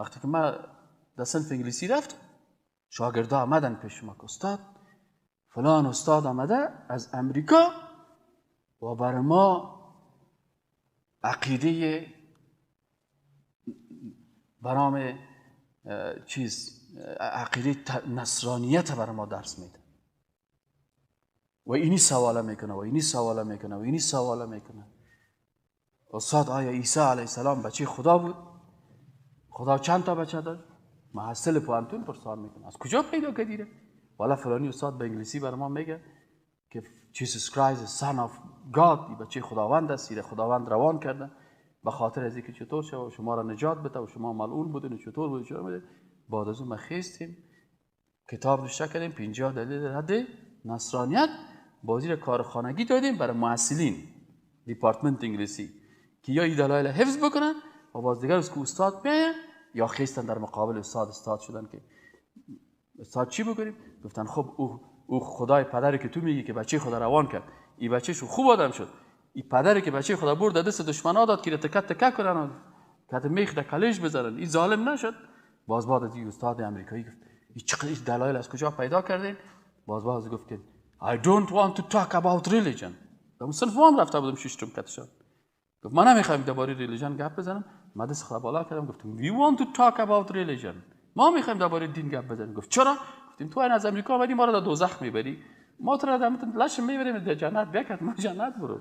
وقتی که من در صنف انگلیسی رفت، شاگردا آمدن پیش ما که استاد، فلان استاد آمده از امریکا و بر ما عقیده برام چیز، عقیده نصرانیت بر ما درس میده و اینی سوال میکنه و اینی سوال میکنه و اینی سوال میکنه. استاد، آیا عیسی علیه السلام بچه خدا بود؟ خدا چند تا بچه داشت؟ محصل پوهنتون پرسان میکنه از کجا پیدا کردی؟ والا فلانی استاد به انگلیسی بر ما میگه که Jesus Christ son of God، بچه خداوند است، خداوند روان کرده به خاطر از اینکه چطور شو شما را نجات بده و شما ملعون بودین و چطور بود چطور بودین. بعد از اون ما خیستیم، کتاب نوشته کردیم، 50 دلیل رد نصرانیت، بازی را کارخانگی دادیم برای محصلین دیپارتمنت انگلیسی که یا این دلایل حفظ بکنن و باز دیگر از که استاد بیاین یا خیستن در مقابل استاد استاد شدن که استاد چی بکنیم؟ گفتن خب او خدای پدری که تو میگی که بچه خدا روان کرد، این بچه شو خوب آدم شد، این پدری که بچه خدا برد دست دشمنا داد که تکه تکه کنن، کت میخ در کلش بزنن، این ظالم نشد. باز بعد از این استاد امریکایی گفت این چقدر دلایل از کجا پیدا کردین؟ باز باز گفت که I don't want to talk about religion. در اون صنف هم رفته بودم ششتم کتشان. گفت من نمیخوایم درباره religion گپ بزنم. من دست خدا بالا کردم گفتم we want to talk about religion. ما میخوایم درباره دین گپ بزنیم. گفت چرا؟ گفتیم تو این از امریکا آمدی ما رو در دوزخ میبری، ما تو را در لش میبریم در جنت، بیا ما جنت برو.